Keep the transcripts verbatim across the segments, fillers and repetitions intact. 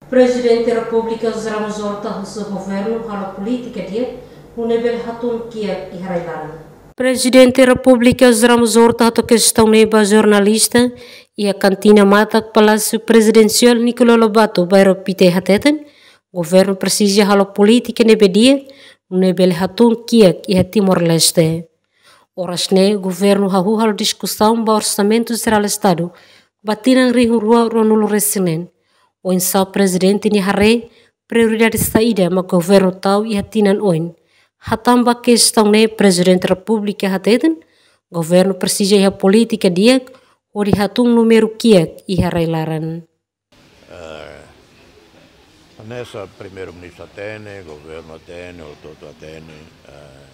Prezidente Repúblika José Ramos Horta husu governu halo polítika di'ak, nune'e bele hatún kiak iha rai-laran. Prezidente Repúblika José Ramos Horta hato'o kestaun ne'e ba jornalista iha kantina matak Palásiu Prezidensiál Nicolau Lobato, bairru Pité hateten, governu presiza halo polítika ne'ebé di'ak, nune'e bele hatún kiak iha Timor-Leste. Oras ne'e, governu hahú halo diskusaun ba Orsamentu Jerál Estadu ba tinan rihun rua ruanulu resin neen. Oinsá prezidente nia haree, prioridade saida mak governu tau iha tinan oin? Hatán ba kestaun ne'e, Prezidente Repúblika hateten, governu presiza iha polítika di'ak hodi hatún númeru kiak iha rai-laran. Eh, hanesan Primeiru-Ministru hatene, governu hatene, hotu-hotu hatene, eh,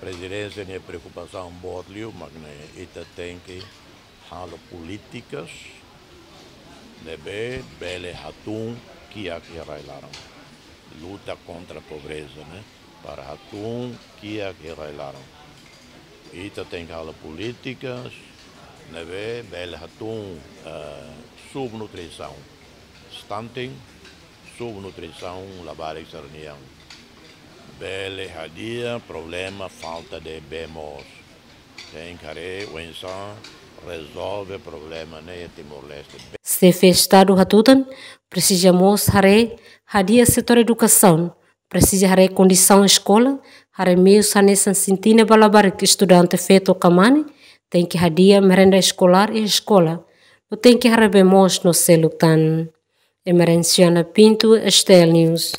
prezidénsia nia preokupasaun boot liu, mak ne'e ita tenke halo polítikas ne'ebé bele hatún kiak iha rai-laran. Luta kontra pobreza, ne'e, para hatún kiak iha rai-laran. Ita tenke halo polítikas ne'ebé bele hatún, eh, subnutrisaun, stunting, subnutrisaun, labarik sira-nian. Bele hadi'a problema falta de bee moos. Tenke haree oinsá rezolve problema ne'e iha Timor-Leste. Xefe Estadu hatutan, presiza mós haree hadi'a setór edukasaun, presiza haree kondisaun eskola, haree meius hanesan sintina ba labarik estudante feto ka mane, tenke hadi'a merenda eskolár iha eskola, no tenke haree bee moos no seluk tan. Emerenciana Pinto, S T L News.